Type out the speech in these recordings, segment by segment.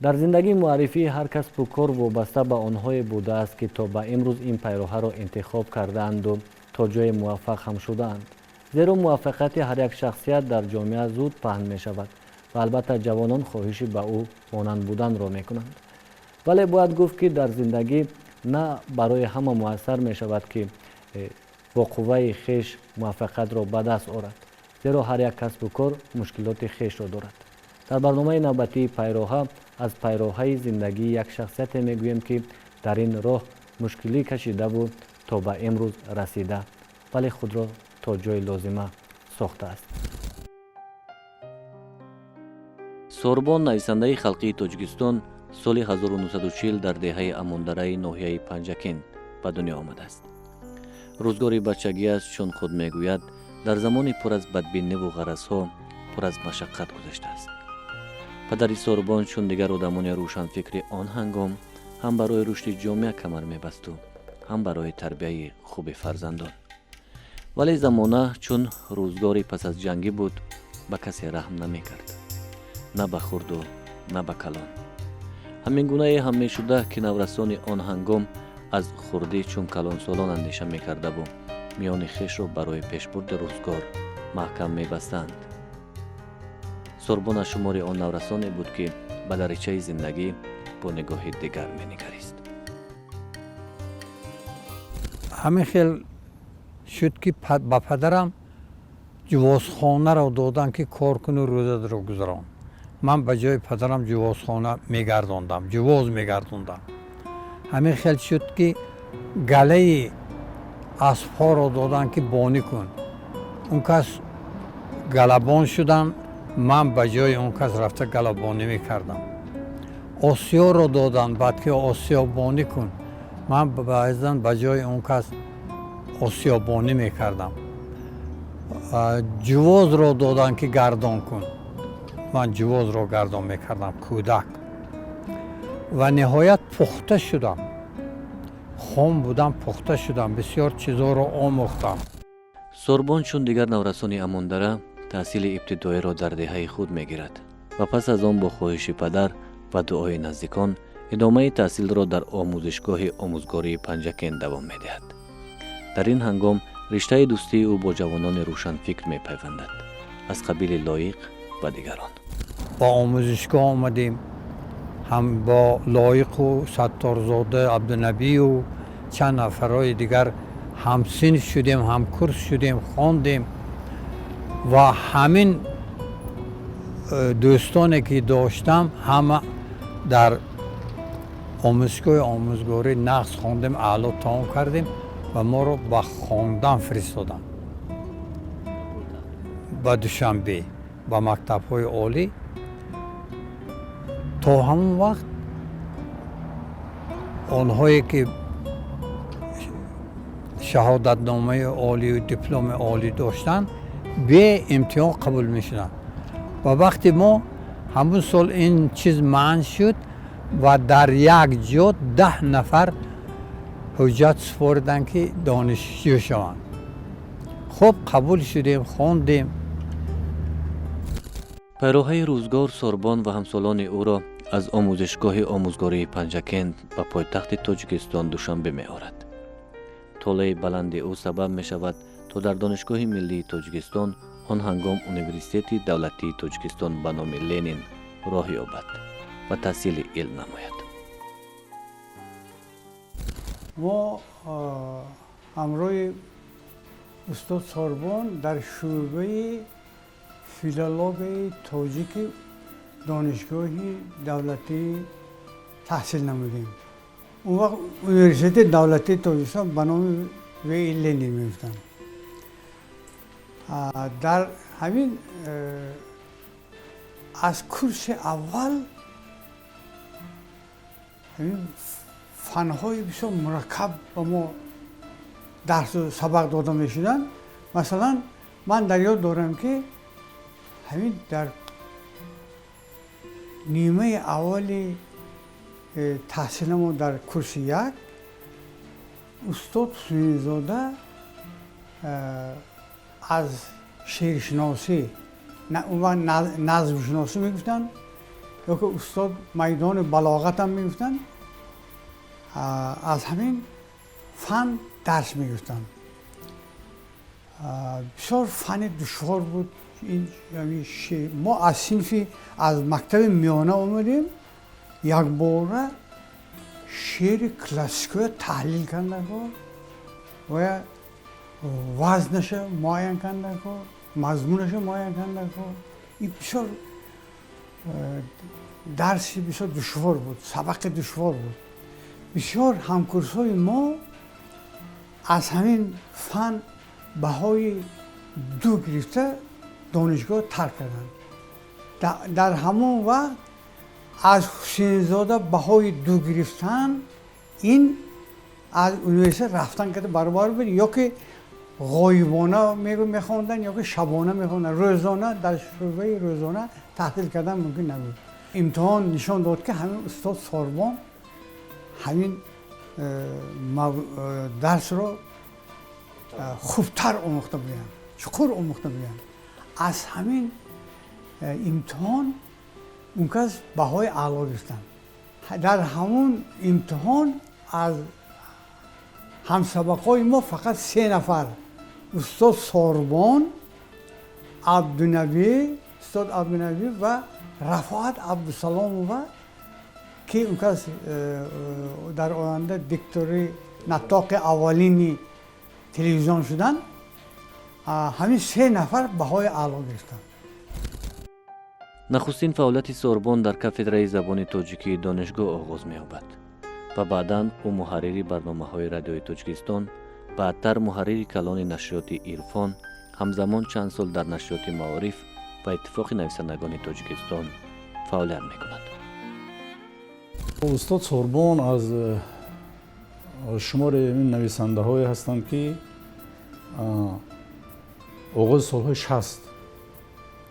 Дар зиндагӣ муаррифии ҳар касбу кор вобаста ба онҳое будааст, ки то ба имрӯз ин пайроҳаро интихоб кардаанду то ҷое муваффақ ҳам шудаанд. Зеро муваффақияти ҳар як шахсият дар ҷомеа зуд паҳн мешавад ва албатта ҷавонон хоҳиши ба ӯ монанд буданро мекунанд. Вале бояд гуфт, ки дар зиндагӣ на барои ҳама муяссар мешавад, ки бо қувваи хеш муваффақиятро ба даст орад, зеро ҳар як касбу кор мушкилоти хешро дорад. Дар барномаи навбатии «Пайроҳа» аз пайроҳаи зиндагии як шахсияте мегӯем, ки дар ин роҳ мушкилӣ кашидаву то ба имрӯз расида, вале худро то ҷои лозима сохтааст. Сорбон, нависандаи халқии Тоҷикистон, соли 1940 дар деҳаи Амондараи ноҳияи Панҷакент ба дунё омадааст. Рӯзгори бачагиаш, чун худ мегӯяд, дар замони пур аз бадбиниву ғаразҳо, пур аз машаққат гузаштааст. Падари Сорбон, чун дигар одамони рӯшанфикри он ҳангом, ҳам барои рушди ҷомеа камар мебасту, ҳам барои тарбияи хуби фарзандон. Вале замона чун рӯзгори пас аз ҷангӣ буд, ба касе раҳм намекард, на ба хурду на ба калон. Ҳамин гунае ҳам мешуда, ки наврасони он ҳангом аз хурдӣ чун калонсолон андеша мекардаву миёни хешро барои пешбурди рӯзгор маҳкам мебастанд. Сорбон аз шумори он наврасоне буд, ки ба даричаи зиндагӣ бо нигоҳи дигар менигарист. Ҳамин хел шуд, ки ба падарам ҷувозхонаро доданд, ки кор куну рӯзатро гузарон. Ман ба ҷои падарам ҷувозхона мегардондам, ҷувоз мегардондам. Ҳамин хел шуд, ки галаи аспҳоро доданд, ки бонӣ кун. Он кас галабон шудам, ман ба ҷои он кас рафта галабонӣ мекардам. Осиёро доданд баъд, ки осиёбонӣ кун. Ман баъзан ба ҷои он кас осиёбонӣ мекардам. Ҷувозро доданд, ки гардон кун. Ман ҷувозро гардон мекардам, кӯдак. Ва ниҳоят пухта шудам. Хом будам, пухта шудам, бисёр чизҳоро омӯхтам. Сорбон, чун дигар наврасони Амондара, таҳсили ибтидоиро дар деҳаи худ мегирад ва пас аз он бо хоҳиши падар ва дуои наздикон идомаи таҳсилро дар омӯзишгоҳи омӯзгории Панҷакент давом медиҳад. Дар ин ҳангом риштаи дӯстии ӯ бо ҷавонони рӯшанфикр мепайвандад, аз қабили Лоиқ ва дигарон. Ба омӯзишгоҳ омадем, ҳам бо Лоиқу Сатторзода Абдунабию чанд нафарҳои дигар ҳамсинф шудем, ҳамкурс шудем, хондем. Ва ҳамин дӯстоне ки доштам, ҳама дар омӯзишгоҳи омӯзгорӣ нағз хондем, аъло тамом кардем ва моро ба хондан фиристоданд ба Душанбе, ба мактабҳои олӣ. То ҳамон вақт онҳое ки шаҳодатномаи олию дипломи олӣ доштанд, беимтиҳон қабул мешуданд. Ва вақте мо ҳамун сол ин чиз манъ шуд ва дар як ҷо 10 нафар ҳуҷҷат супориданд, ки донишҷӯ шаванд. Хуб, қабул шудем, хондем. Пайроҳаи рӯзгор Сорбон ва ҳамсолони ӯро аз омӯзишгоҳи омӯзгории Панҷакент ба пойтахти Тоҷикистон Душанбе меорад. Толеи баланди ӯ сабаб мешавад, то дар Донишгоҳи миллии Тоҷикистон, он ҳангом Университети давлатии Тоҷикистон ба номи Ленин, роҳ ёбад ва таҳсили илм намояд. Мо ҳамроҳи устод Сорбон дар шӯъбаи филологияи тоҷики Донишгоҳи давлатӣ таҳсил намудем. Он вақт Университети давлатии Тоҷикистон ба номи В. И. Ленин мегуфтанд. Дар ҳамин аз курси аввал ҳамин фанҳои бисёр мураккаб ба мо дарсу сабақ дода мешуданд. Масалан, ман дар ёд дорам, ки ҳамин дар нимаи аввали таҳсиламон дар курси як устод Ҳусайнзода аз шеършиносӣ, он вақт назмшиносӣ мегуфтанд. Ё ки устод майдони балоғат ҳам мегуфтанд, аз ҳамин фан дарс мегуфтанд. Бисёр фани душвор буд. Мо аз синфи, аз мактаби миёна омадем, якбора шеъри классикиро таҳлил кардако ва вазнаша муайян кардако, мазмунаша муайян кардако. Ин бисёр дарси бисёр душвор буд, сабақи душвор буд. Бисёр ҳамкурсҳои мо аз ҳамин фан баҳои 2 гирифта, донишгоҳ тарк карданд. Дар ҳамон вақт аз Ҳусейнзода баҳои 2 гирифтан ин аз университет рафтан карда баробар буд. Ё ки ғоибона мехонданд, ё ки шабона мехонданд. Рӯзона дар шӯъбаи рӯзона таҳсил кардан мумкин набуд. Имтиҳон нишон дод, ки ҳамин устод Сорбон ҳамин дарсро хубтар омӯхта буданд, чуқур омӯхта буданд. Аз ҳамин имтиҳон он кас баҳои аъло гирифтанд. Дар ҳамон имтиҳон аз ҳамсабақҳои мо фақат се нафар: устод Сорбон, Абдунабӣ, устод Абдунабӣ ва Рафоат Абдусаломова, ки он кас дар оянда диктори наттоқи аввалини телевизион шуданд, ҳамин се нафар баҳои аъло гирифтанд. Нахустин фаъолияти Сорбон дар кафедраи забони тоҷикии донишгоҳ оғоз меёбад ва баъдан ӯ муҳаррири барномаҳои Радиои Тоҷикистон, баъдтар муҳаррири калони нашриёти «Ирфон», ҳамзамон чанд сол дар нашриёти «Маориф» ва Иттифоқи нависандагони Тоҷикистон фаъолият мекунад. Устод Сорбон аз шумори ин нависандаҳое ҳастанд, ки оғози солҳои 60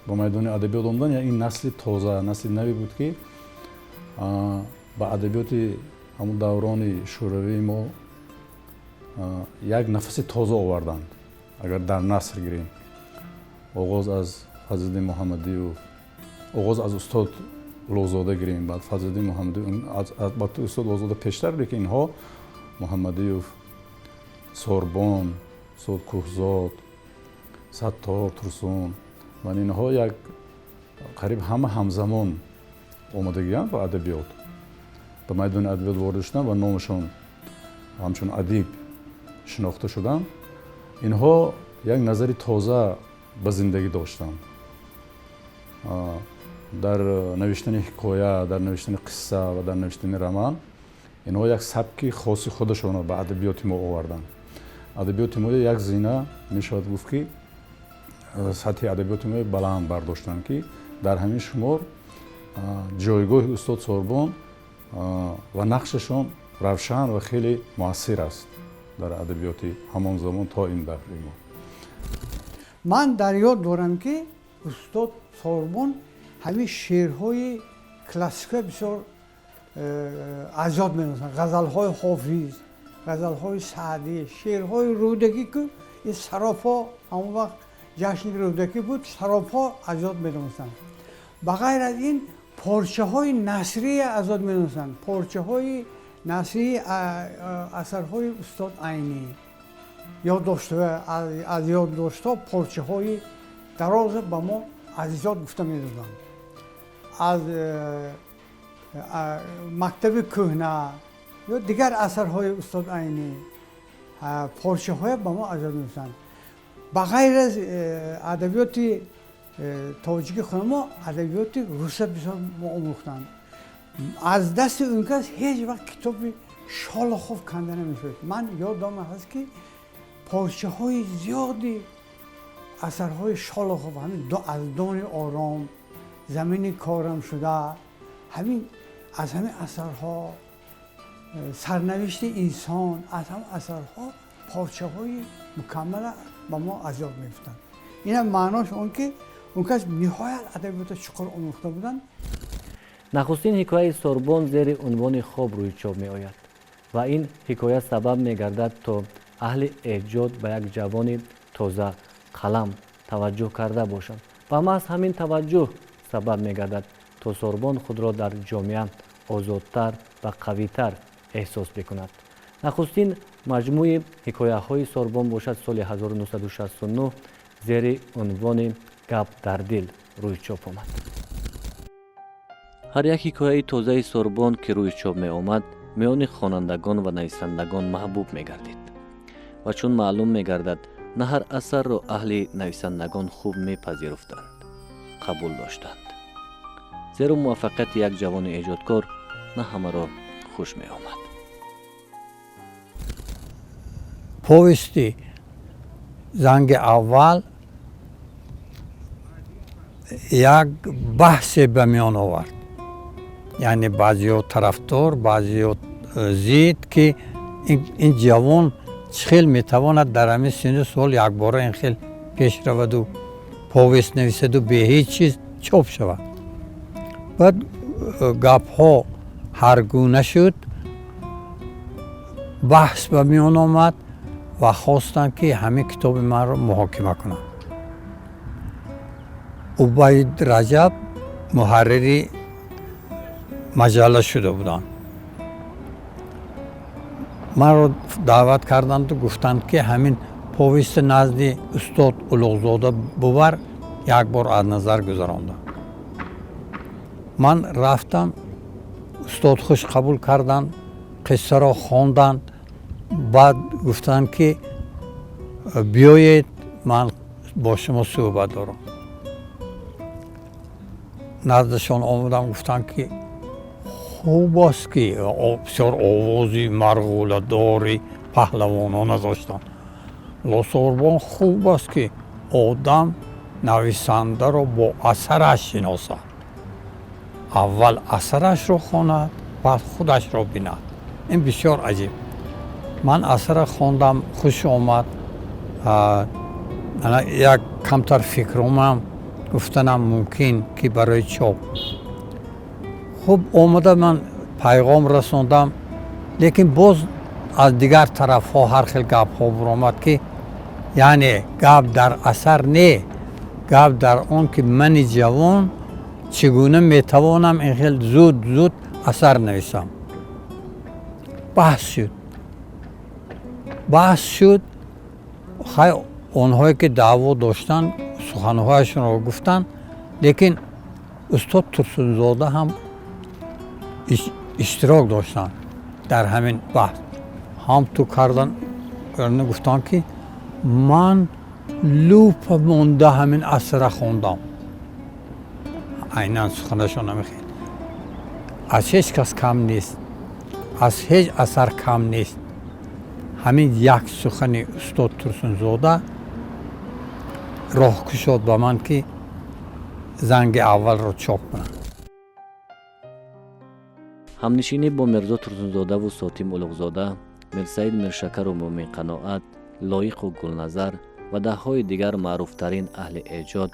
ба майдони адабиёт омадан. Ин насли тоза, насли наве буд, ки ба адабиёти ҳамун даврони шӯравии мо як нафаси тоза оварданд. Агар дар наср гирем, оғоз аз Фазлиддин Муҳаммадиев, оғоз аз устод Улуғзода гирем, баъд Фазлиддин Муҳаммадиев, устод Улуғзода пештар, лекин инҳо, Муҳаммадиев, Сорбон, устод Кӯҳзод, Саттор Турсун ва инҳо як қариб ҳама ҳамзамон омадагианд ба адабиёт, ба майдони адабиёт ворид шуданд ва номашон ҳамчун адиб шинохта шуданд. Инҳо як назари тоза ба зиндагӣ доштанд дар навиштани ҳикоя, дар навиштани қисса ва дар навиштани роман. Инҳо як сабки хоси худашонро ба адабиёти мо оварданд. Адабиёти мо як зина, мешавад гуфт, ки сатҳи адабиёти мо баланд бардоштанд, ки дар ҳамин шумор ҷойгоҳи устод Сорбон ва нақшашон равшан ва хеле муассир аст дар адабиёти ҳамон замон то ин даври мо. Ман дар ёд дорам, ки устод Сорбон ҳамин шеърҳои классикия бисёр аз ёд медонистанд: ғазалҳои Ҳофиз, ғазалҳои Саъдӣ, шеърҳои Рӯдакӣ, ки ин саропо ҳамон вақт ҷашни Рӯдакӣ буд, саропо аз ёд медонистанд. Ба ғайр аз ин, порчаҳои насрия аз ёд медонистанд, порчаҳои насрии асарҳои устод Айнӣ ёддошта, аз ёддоштҳо порчаҳои дароза ба мо аз ёд гуфта медоданд. Аз мактаби кӯҳна ё дигар асарҳои устод Айнӣ порчаҳое ба мо аз ёд мегуфтанд. Ба ғайр аз адабиёти тоҷики худ мо, адабиёти руса бисёр мо омӯхтанд. Аз дасти он кас ҳеҷ вақт китоби Шолохов канда намешуд. Ман ёдам ҳаст, ки порчаҳои зиёди асарҳои Шолохов, ҳамин «Аз Дони ором», «Замини корам шуда», ҳамин аз ҳамин асарҳо, «Сарнавишти инсон», аз ҳамин асарҳо порчаҳои мукаммала ба мо аз ёд мегуфтанд. Инам маънош он, ки он кас ниҳоят адабиёта чуқур омӯхта буданд. Нахустин ҳикояи Сорбон зери унвони «Хоб» рӯи чоп меояд ва ин ҳикоя сабаб мегардад, то аҳли эҷод ба як ҷавони тоза қалам таваҷҷӯҳ карда бошанд ва маҳз ҳамин таваҷҷӯҳ сабаб мегардад, То Сорбон худро дар ҷомеа озодтар ва қавитар эҳсос бикунад. Нахустин маҷмӯи ҳикояҳои Сорбон бошад, соли 1969 зери унвони «Гап дар дил» рӯи чоп омад. Ҳар як ҳикояи тозаи Сорбон, ки рӯи чоп меомад, миёни хонандагон ва нависандагон маҳбуб мегардид. Ва чун маълум мегардад, на ҳар асарро аҳли нависандагон хуб мепазируфтанд, қабул доштанд, зеро муваффақияти як ҷавони эҷодкор на ҳамаро хуш меомад. Повести «Занги аввал» як баҳсе ба миён овард, яъне баъзеҳо тарафдор, баъзеҳо зид, ки ин ҷавон чӣ хел метавонад дар ҳамин синну сол якбора ин хел пеш раваду повест нависаду бе ҳеҷ чиз чоп шавад. Баъд гапҳо ҳаргуна шуд, баҳс ба миён омад ва хостанд, ки ҳамин китоби манро муҳокима кунанд. Убайд Раҷаб муҳаррири маҷалла шуда буданд. Манро даъват карданду гуфтанд, ки ҳамин повести назди устод Улуғзода бувар, як бор аз назар гузарондам. Ман рафтам, устод хуш қабул карданд, қиссаро хонданд. Баъд гуфтанд, ки биёед, ман бо шумо суҳбат дорам. Наздашон омадам, гуфтанд, ки хуб аст, ки бисёр овози марғуладори паҳлавонона доштанд. Лосорбон, хуб аст, ки одам нависандаро бо асараш шиносад: аввал асарашро хонад, баъд худашро бинад. Ин бисёр аҷиб. Ман асара хондам, хуш омад. Як камтар фикрумам гуфтанам мумкин, ки барои чоп хуб омада. Ман пайғом расондам, лекин боз аз дигар тарафҳо ҳар хел гапҳо буромад, ки яъне гап дар асар не, гап дар он, ки мани ҷавон чӣ гуна метавонам ин хел зуд зуд асар нависам. Баҳс шуд, баҳс шуд. Хай, онҳое ки даъво доштанд, суханҳояшонро гуфтанд, лекин устод Турсунзода ҳам иштирок доштанд дар ҳамин баҳс. Ҳам ту кардан гуфтанд, ки ман лупа монда ҳамин асара хондам. Айнан суханашон намехел: аз ҳеҷ кас кам нест, аз ҳеҷ асар кам нест. Ҳамин як сухани устод Турсунзода роҳ кушод ба ман, ки «Занги аввалро» чоп кунам. Ҳамнишинӣ бо Мирзо Турсунзодаву Сотим Улуғзода, Мирсаид Миршакару Муъминқаноат, Лоиқу Гулназар ва даҳҳои дигар маъруфтарин аҳли эҷод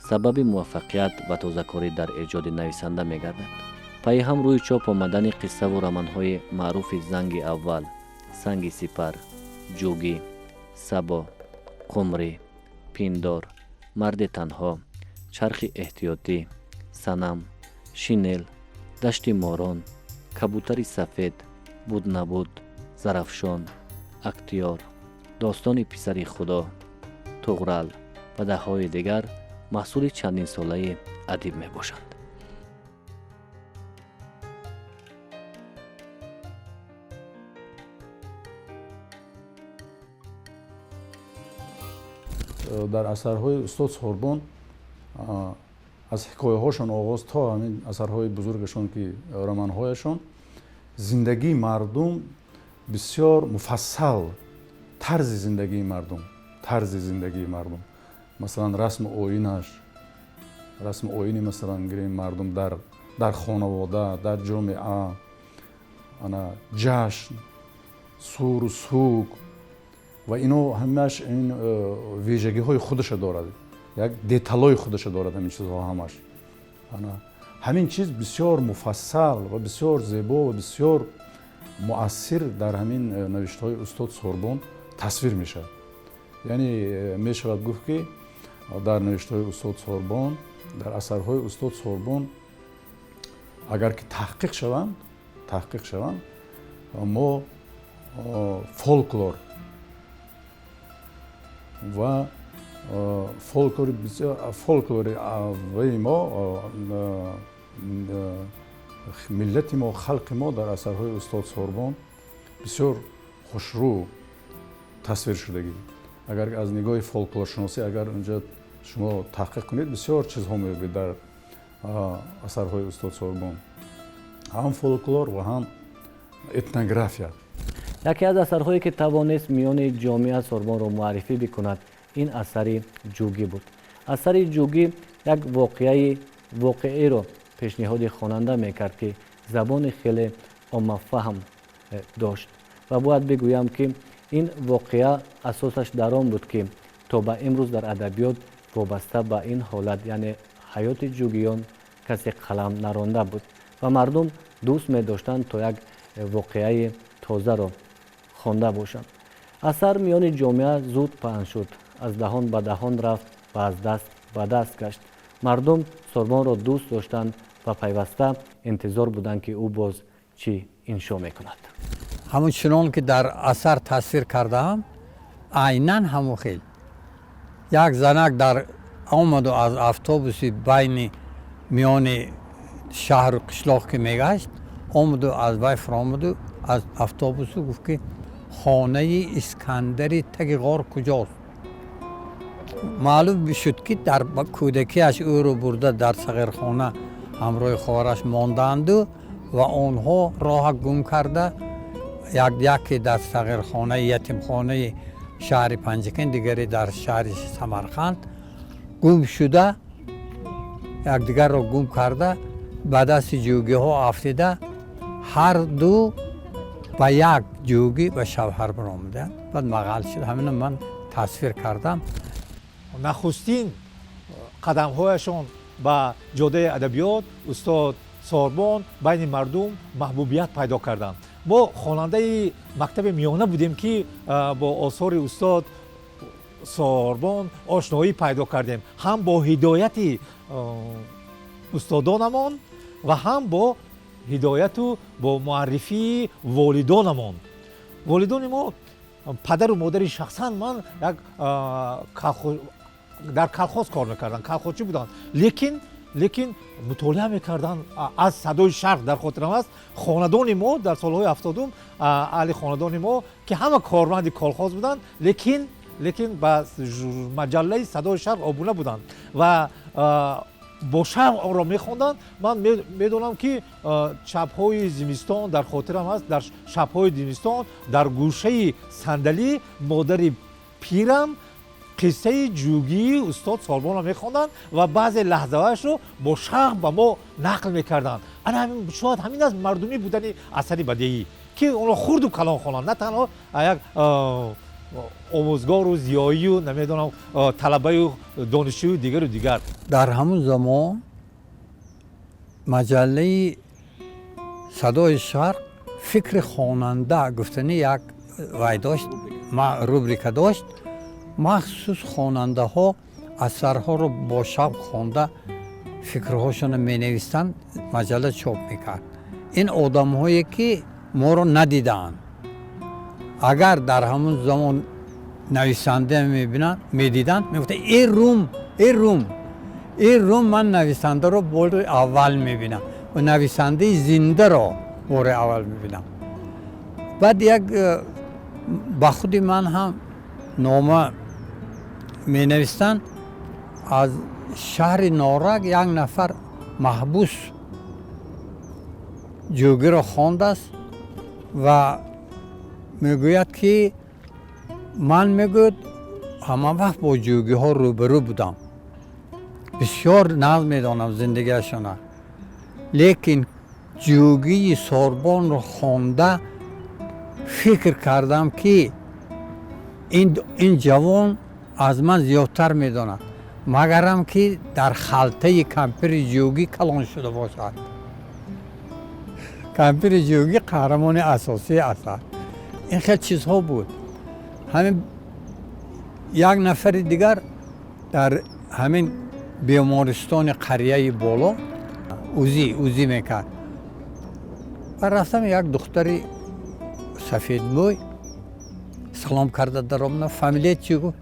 сабаби муваффақият ва тозакорӣ дар эҷоди нависанда мегардад. Пайи ҳам рӯи чоп омадани қиссаву романҳои маъруфи «Занги аввал», «Санги сипар», «Ҷугӣ», «Сабо», «Қумрӣ», «Пиндор», «Марди танҳо», «Чархи эҳтиётӣ», «Санам», «Шинел», «Дашти морон», «Кабутари сафед», «Буд набуд», «Зарафшон», «Актиёр», «Достони писари худо», «Туғрал» ва даҳҳои дигар маҳсули чандинсолаи адиб мебошанд. Дар асарҳои устод Сорбон, аз ҳикояҳошон оғоз то ҳамин асарҳои бузургашон, ки романҳояшон, зиндагии мардум бисёр муфассал, тарзи зиндагии мардум, масалан, расму оинаш, расму оини, масалан, гирем, мардум дар хонавода, дар ҷомеа, ана ҷашн, суру суг ва ино ҳамааш ин вижагиҳои худаша дорад, як деталҳои худаша дорад. Ҳамин чизҳо ҳамаш, ана ҳамин чиз бисёр муфассал ва бисёр зебо ва бисёр муассир дар ҳамин навиштаҳои устод Сорбон тасвир мешавад. Яъне мешавад гуфт, ки дар навиштаҳои устод Сорбон, дар асарҳои устод Сорбон Агар ки таҳқиқ шаванд, мо фолклор ва фолклори ваи мо, миллати мо, халқи мо дар асарҳои устод Сорбон бисёр хушрӯ тасвир шудагӣ. Агар аз нигоҳи фолклоршиносӣ, агар унҷа шумо таҳқиқ кунед, бисёр чизҳо меёбед дар асарҳои устод Сорбон, ҳам фолклор ва ҳам этнография. Яке аз асарҳое, ки тавонист миёни ҷомеа Сорбонро муаррифӣ бикунад, ин асари «Ҷугӣ» буд. Асари «Ҷугӣ» як воқеаи воқеиро пешниҳоди хонанда мекард, ки забони хеле оммафаҳм дошт. Ва бояд бигӯям, ки ин воқеа асосаш дар он буд, ки то ба имрӯз дар адабиёт вобаста ба ин ҳолат, яъне ҳаёти ҷугиён, касе қалам наронда буд ва мардум дӯст медоштанд, то як воқеаи тозаро хонда бошанд. Асар миёни ҷомеа зуд паҳн шуд, аз даҳон ба даҳон рафт ва аз даст ба даст гашт. Мардум Сорбонро дӯст доштанд ва пайваста интизор буданд, ки ӯ боз чӣ иншо мекунад. Ҳамун чунон ки дар асар тасвир кардаам, айнан ҳамон хел як занак дар омаду аз автобуси байни миёни шаҳру қишлоқ ки мегашт, омаду аз вай фуромаду аз автобусу гуфт, ки хонаи Искандари таги ғор куҷост? Маълум шуд, ки дар кӯдакиаш ӯро бурда дар сағирхона ҳамроҳи хоҳараш мондаанду ва онҳо роҳа гум карда, яке дар сағирхонаи ятимхонаи шаҳри Панҷакент, дигаре дар шаҳри Самарқанд гум шуда, якдигарро гум карда, ба дасти ҷугиҳо афтида, ҳар ду ба як ҷугӣ ба шавҳар баромаданд, баъд мағал шуд. Ҳамина ман тасвир кардам. Нахустин қадамҳояшон ба ҷодаи адабиёт устод Сорбон байни мардум маҳбубият пайдо карданд. Мо хонандаи мактаби миёна будем, ки бо осори устод Сорбон ошноӣ пайдо кардем, ҳам бо ҳидояти устодонамон ва ҳам бо ҳидояту бо муаррифии волидонамон. Волидони мо, падару модари шахсан ман, як дар колхоз кор мекарданд, колхозчӣ буданд, лекин мутолиа мекарданд аз «Садои Шарқ». Дар хотирам аст, хонадони мо дар солҳои 70-ум, аҳли хонадони мо, ки ҳама корманди колхоз буданд, лекин ба маҷаллаи «Садои Шарқ» обуна буданд ва бо шавқ онро мехонданд. Ман медонам, ки шабҳои зимистон, дар хотирам аст, дар шабҳои зимистон дар гӯшаи сандалӣ модари пирам қиссаи ҷугии устод Сорбонро мехонданд ва баъзе лаҳзаҳояшро бо шавқ ба мо нақл мекарданд. Ана шояд ҳамин аст мардумӣ будани асари бадеӣ, ки онро хурду калон хонанд, на танҳо як омӯзгору зиёию, намедонам, талабаю донишҷӯю дигару дигар. Дар ҳамун замон маҷаллаи «Садои Шарқ» «Фикри хонанда» гуфтани як вай дошт, рубрика дошт. Махсус хонандаҳо асарҳоро бо шавқ хонда, фикрҳошонро менавистанд, маҷалла чоп мекард. Ин одамҳое, ки моро надидаанд, агар дар ҳамун замон нависанда мебинанд, медиданд, мегуфтанд: «Э рум, э рум, э рум, ман нависандаро бори аввал мебинам ва нависандаи зиндаро бори аввал мебинам». Баъд як ба худи ман ҳам нома менавистанд. Аз шаҳри Норак як нафар маҳбус ҷугиро хондааст ва мегӯяд, ки ман, мегӯяд, ҳама вақт бо ҷугиҳо рӯбарӯ будам, бисёр нағз медонам зиндагиашона, лекин ҷугии Сорбонро хонда фикр кардам, ки ин ҷавон аз ман зиёдтар медонад, магарам ки дар халтаи кампири ҷугӣ калон шуда бошад. Кампири ҷугӣ қаҳрамони асосии асар. Ин хел чизҳо буд. Ҳамин як нафари дигар дар ҳамин бемористони қарияи боло. УЗИ мекард. Ва рафтам, як духтари сафедмӯй салом карда даромада, фамилия чӣ гуфт,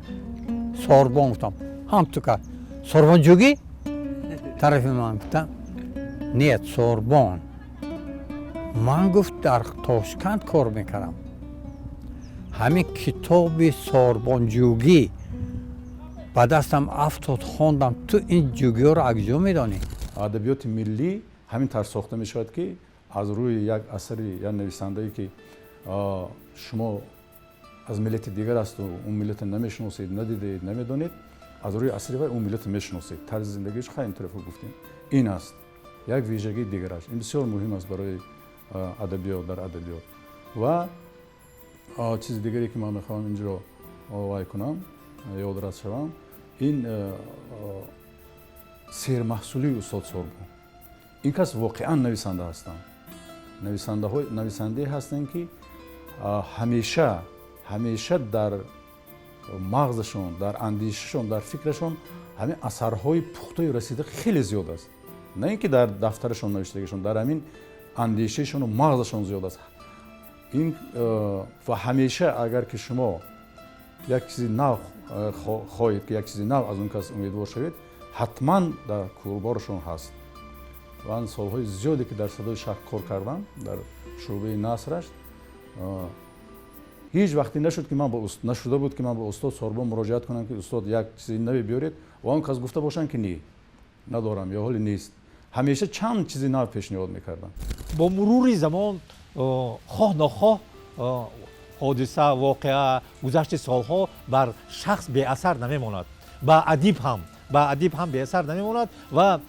Сорбон гуфтам. Ҳам ту кард, Сорбон Ҷугӣ тарафи ман. Гуфтам, нет, Сорбон. Ман, гуфт, дар Тошканд кор мекардам, ҳамин китоби Сорбонҷугӣ ба дастам афтод, хондам. Ту ин ҷугиёро аз куҷо медонӣ? Адабиёти миллӣ ҳамин тарз сохта мешавад, ки аз рӯи як асари як нависандае, ки шумо аз миллати дигар асту он миллата намешиносед, надидаед, намедонед, аз рӯи асари вай он миллата мешиносед, тарзи зиндагиаш. Хай, ин тарафо гуфтем, ин аст як вижагии дигараш. Ин бисёр муҳим аст барои адабиёт, дар адабиёт. Ва чизи дигаре, ки ман мехоҳам инҷо вай кунам, ёдрас шавам, ин сермаҳсулии устод Сорбон. Ин кас воқеан нависанда ҳастанд, нависандае ҳастанд, ки ҳамеша дар мағзашон, дар андешашон, дар фикрашон ҳамин асарҳои пухтаю расида хеле зиёд аст. На ин ки дар дафтарашон навиштагишон, дар ҳамин андешаашону мағзашон зиёд аст ин. Ва ҳамеша агар ки шумо як чизи нав хоҳед, ки як чизи нав аз он кас умедвор шавед, ҳатман дар курборашон ҳаст. Ман солҳои зиёде, ки дар Садои шарқ кор кардам, дар шӯъбаи насраш, ҳеҷ вақте нашуд, ки ман нашуда буд, ки ман ба устод Сорбон муроҷиат кунам, ки устод, як чизи наве биёред, ва он кас гуфта бошанд, ки не, надорам ё ҳоле нест. Ҳамеша чанд чизи нав пешниҳод мекардам. Бо мурури замон, хоҳ нохоҳ, ҳодиса, воқеа, гузашти солҳо бар шахс беасар намемонад, ба адиб ҳам беасар намемонад. Ва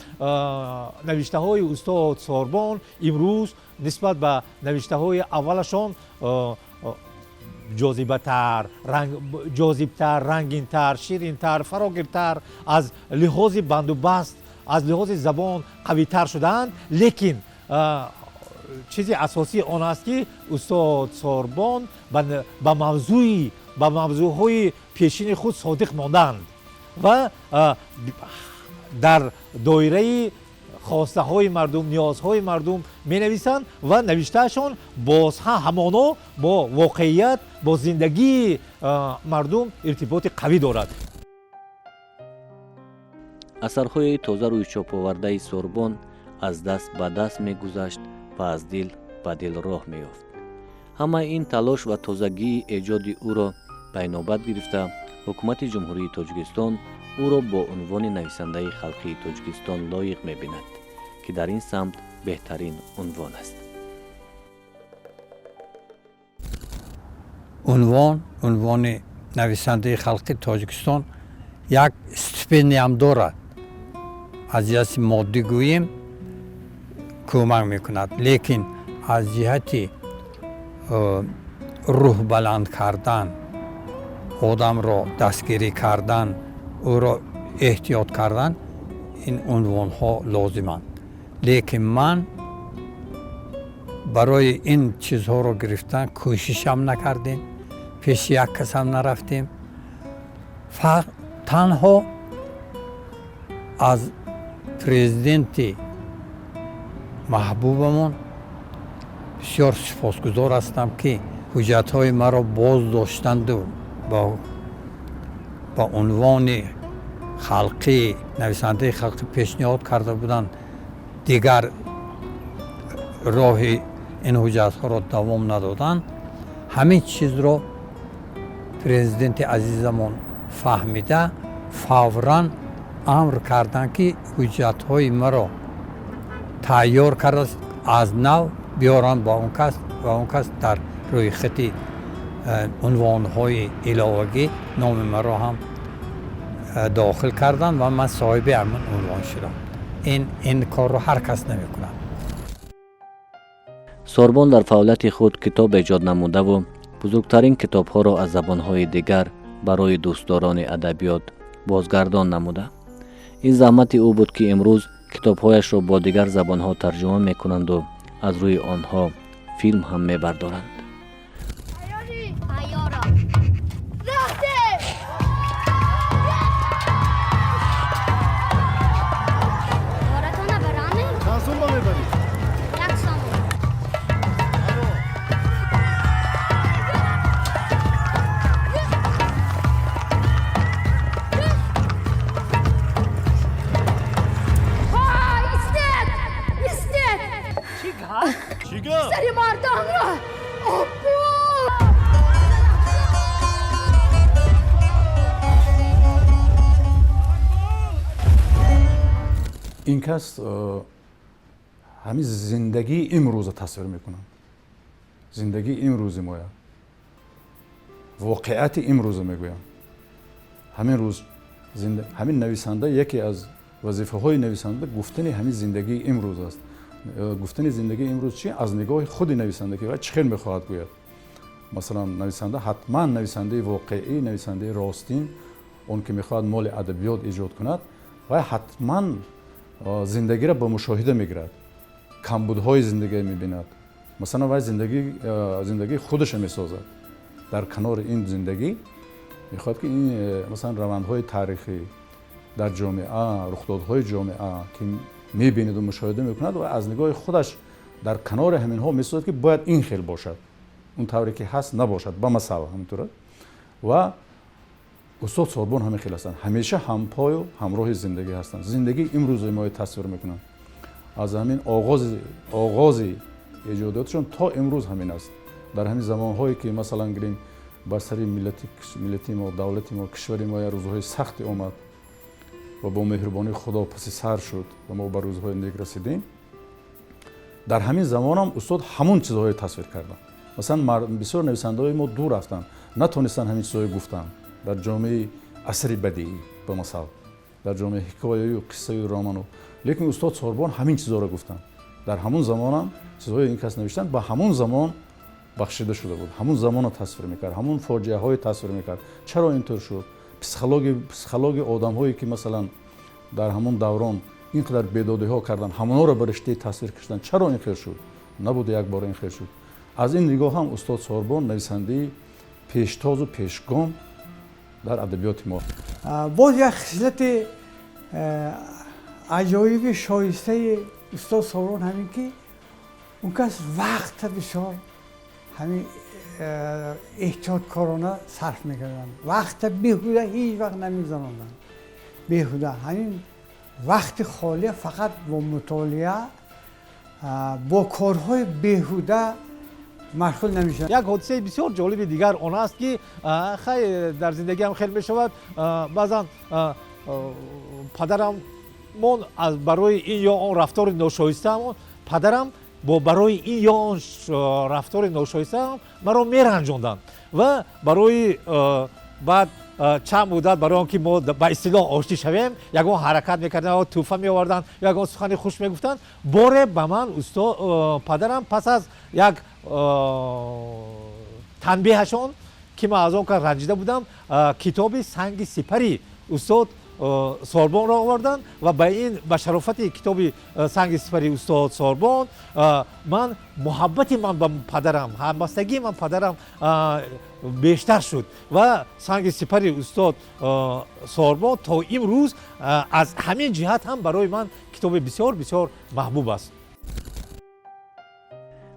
навиштаҳои устод Сорбон имрӯз нисбат ба навиштаҳои аввалашон ҷозибатар, ҷозибтар, рангинтар, ширинтар, фарогиртар, аз лиҳози бандубаст, аз лиҳози забон қавитар шудаанд. Лекин чизи асосӣ он аст, ки устод Сорбон ба мавзӯъҳои пешини худ содиқ мондаанд ва дар доираи хостаҳои мардум, ниёзҳои мардум менависанд ва навиштаашон боз ҳамоно бо воқеият, бо зиндагии мардум иртиботи қавӣ дорад. Асарҳои тоза рӯи чоповардаи Сорбон аз даст ба даст мегузашт ва аз дил ба дил роҳ меёфт. Ҳамаи ин талош ва тозагии эҷоди ӯро ба инобат гирифта, ҳукумати Ҷумҳурии Тоҷикистон ӯро бо унвони нависандаи халқии Тоҷикистон лоиқ мебинад, ки дар ин самт беҳтарин унвон аст. Унвони нависандаи халқи Тоҷикистон як стипендиям дорад, аз ҷиҳати моддӣ гӯем, кӯмак мекунад, лекин аз ҷиҳати рӯҳ баланд кардан, одамро дастгирӣ кардан, ӯро эҳтиёт кардан, ин унвонҳо лозиманд. Лекин ман барои ин чизҳоро гирифтан кӯшишам накардем, пеши як касам нарафтем. Танҳо аз президенти маҳбубамон бисёр сипосгузор ҳастам, ки ҳуҷҷатҳои маро боз доштанду ба унвони халқӣ, нависандаи халқӣ пешниҳод карда буданд, дигар роҳи ин ҳуҷҷатҳоро давом надоданд. Ҳамин чизро президенти азизамон фаҳмида, фавран амр карданд, ки ҳуҷҷатҳои маро тайёр карда, аз нав биёранд ба он кас, ва он кас дар рӯйхати унвонҳои иловагӣ номи маро ҳам дохил карданд ва ман соҳиби ҳамин унвон шудам. Ин корро ҳар кас намекунад. Сорбон дар фаъолияти худ китоб эҷод намудаву бузургтарин китобҳоро аз забонҳои дигар барои дӯстдорони адабиёт бозгардон намуда. Ин заҳмати ӯ буд, ки имрӯз китобҳояшро бо дигар забонҳо тарҷума мекунанду аз рӯи онҳо филм ҳам мебардоранд. Ин кас ҳамин зиндагии имрӯза тасвир мекунанд, зиндагии имрӯзи моя, воқеияти имрӯза мегӯям. Ҳамин рӯз ҳамин нависанда, яке аз вазифаҳои нависанда гуфтани ҳамин зиндагии имрӯз аст. Гуфтани зиндагии имрӯз чи? Аз нигоҳи худи нависанда, ки вай чӣ хел мехоҳад гӯяд. Масалан, нависанда ҳатман, нависандаи воқеӣ, нависандаи ростин, он ки мехоҳад моли адабиёт эҷод кунад, вай ҳатман зиндагиро ба мушоҳида мегирад, камбудҳои зиндагиро мебинад. Масалан, вай зиндагии худашро месозад. Дар канори ин зиндагӣ мехоҳад, ки ин масалан, равандҳои таърихӣ дар ҷомеа, рухдодҳои ҷомеа, ки мебинаду мушоҳида мекунад, ва аз нигоҳи худаш дар канори ҳаминҳо месозад, ки бояд ин хел бошад, он тавре ки ҳаст набошад, ба масал, ҳаминтура. Ва устод Сорбон ҳамин хел ҳастанд, ҳамеша ҳампою ҳамроҳи зиндагӣ ҳастанд, зиндагии имрӯзи моро тасвир мекунанд. Аз ҳамин оғози эҷодиётшон то имрӯз ҳамин аст. Дар ҳамин замонҳое ки, масалан, гирем, бар сари миллати мо, давлати мо, кишвари мо як рӯзҳои сахте омад ва бо меҳрубонии Худо паси сар шуд ва мо ба рӯзҳои нек расидем, дар ҳамин замонам устод ҳамон чизҳое тасвир карданд. Масалан, бисёр нависандаҳои мо дур рафтанд, натонистанд ҳамин чизҳое гуфтанд дар ҷомеаи асри бадиӣ, ба масал, дар ҷомеаи ҳикояю қиссаю роману. Лекин устод Сорбон ҳамин чизҳоро гуфтанд. Дар ҳамон замонам чизҳое ин кас навиштанд, ба ҳамон замон бахшида шуда буд, ҳамон замонро тасвир мекард, ҳамон фоҷиаҳое тасвир мекард, чаро ин тур шуд, психологияи одамҳое ки, масалан, дар ҳамон даврон ин қадар бедодиҳо карданд, ҳамонҳоро ба риштаи тасвир кашиданд, чаро ин хел шуд, набуд якбора ин хел шуд. Аз ин нигоҳ ҳам устод Сорбон нависандаи пештозу пешгом дар адабиёти мо. Боз як хислати аҷоиби шоистаи устод Сорбон ҳамин ки он кас вақта бисёр ҳамин эҳтиёткорона сарф мекарданд, вақта беҳуда ҳеҷ вақт намегузаронданд. Беҳуда ҳамин вақти холия фақат бо мутолиа, бо корҳои беҳуда машғул намешаванд. Як ҳодисаи бисёр ҷолиби дигар он аст, ки хай, дар зиндагиам хел мешавад, баъзан падарам мон аз барои ин ё он рафтори ношоистаам, падарам бо барои ин ё он рафтори ношоистаам маро меранҷонданд ва барои баъд чанд муддат, барои он ки мо ба истилоҳ оштӣ шавем, ягон ҳаракат мекарданд, тӯҳфа меоварданд, ягон сухани хуш мегуфтанд. Боре ба ман усто падарам пас аз як танбеҳашон, ки ман аз он кар ранҷида будам, китоби «Санги сипари» устод Сорбонро оварданд ва ба ин, ба шарофати китоби «Санги сипари» устод Сорбон, ман муҳаббати ман ба падарам, ҳамбастагии ман падарам бештар шуд. Ва «Санги сипари» устод Сорбон то имрӯз аз ҳамин ҷиҳат ҳам барои ман китоби бисёр бисёр маҳбуб аст.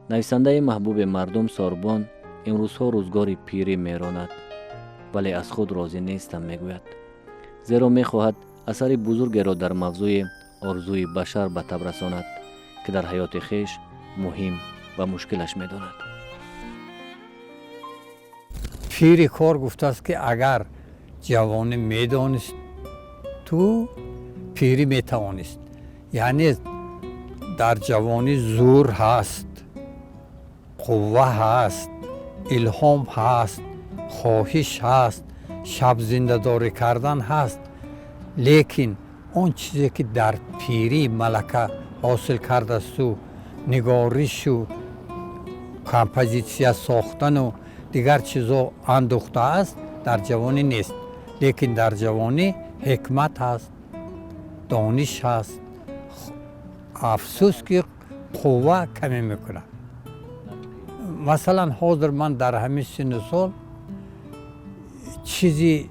Нависандаи маҳбуби мардум Сорбон имрӯзҳо рӯзгори пирӣ меронад, вале аз худ розӣ нестам, мегӯяд, зеро мехоҳад асари бузургеро дар мавзӯи орзуи башар ба таб расонад, ки дар ҳаёти хеш муҳим ва мушкилаш медонад. Пири кор гуфтааст, ки агар ҷавонӣ медонист, ту пирӣ метавонист. Яъне дар ҷавонӣ зӯр ҳаст, қувва ҳаст, илҳом ҳаст, хоҳиш ҳаст, шабзиндадорӣ кардан ҳаст, лекин он чизе ки дар пирӣ малака ҳосил кардасту, нигоришу композитсия сохтану дигар чизо андӯхтааст, дар ҷавонӣ нест. Лекин дар ҷавонӣ ҳикмат ҳаст, дониш ҳаст. Афсӯс, ки қувва камӣ мекунад. Масалан, ҳозир ман дар ҳамин синну сол чизи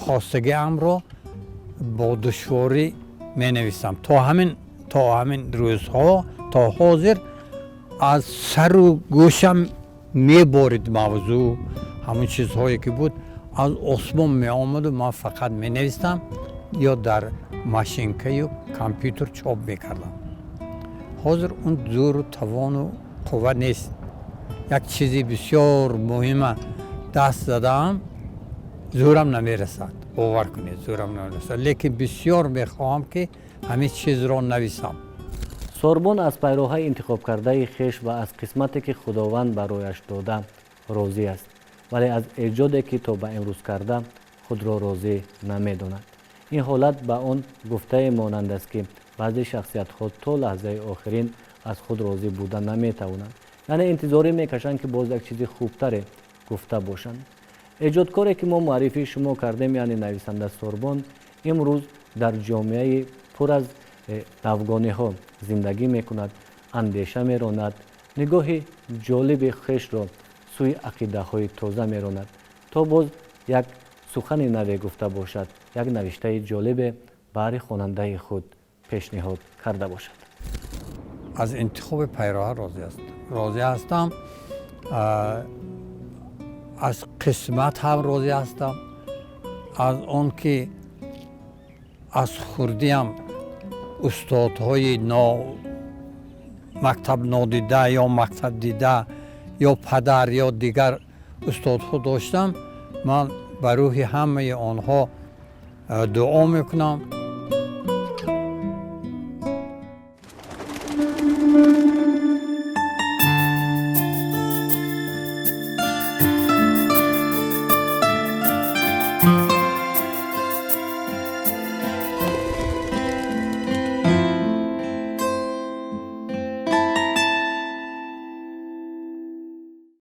хостагиамро бо душворӣ менависам. То ҳамин рӯзҳо, то ҳозир аз сару гӯшам меборид мавзӯъ, ҳамон чизҳое ки буд, аз осмон меомаду ман фақат менавистам ё дар машинкаю компютер чоп мекардам. Ҳозир он зӯру тавону қувва нест. Як чизи бисёр муҳима даст задаам, зӯрам намерасад, бовар кунед, зӯрам намерасад, лекин бисёр мехоҳам, ки Ҳамин чизро нависам. Сорбон аз пайроҳаи интихобкардаи хеш ва аз қисмате, ки Худованд барояш дода, розӣ аст, вале аз эҷоде, ки то ба имрӯз карда, худро розӣ намедонад. Ин ҳолат ба он гуфтае монанд аст, ки баъзе шахсиятҳо то лаҳзаи охирин аз худ розӣ буда наметавонанд, яъне интизорӣ мекашанд, ки боз як чизи хубтаре гуфта бошанд. Эҷодкоре, ки мо муаррифии шумо кардем, яъне нависанда Сорбон, имрӯз дар ҷомеаи пур аз навгониҳо зиндагӣ мекунад, андеша меронад, нигоҳи ҷолиби хешро сӯи ақидаҳои тоза меронад, то боз як сухани наве гуфта бошад, як навиштаи ҷолибе баҳри хонандаи худ пешниҳод карда бошад. Аз интихоби пайроҳа розӣ ҳастам, аз қисмат ҳам розӣ ҳастам, аз он ки аз хурдиам устодҳои мактаб нодида ё мактабдида ё падар ё дигар устодҳо доштам. Ман ба рӯҳи ҳамаи онҳо дуо мекунам.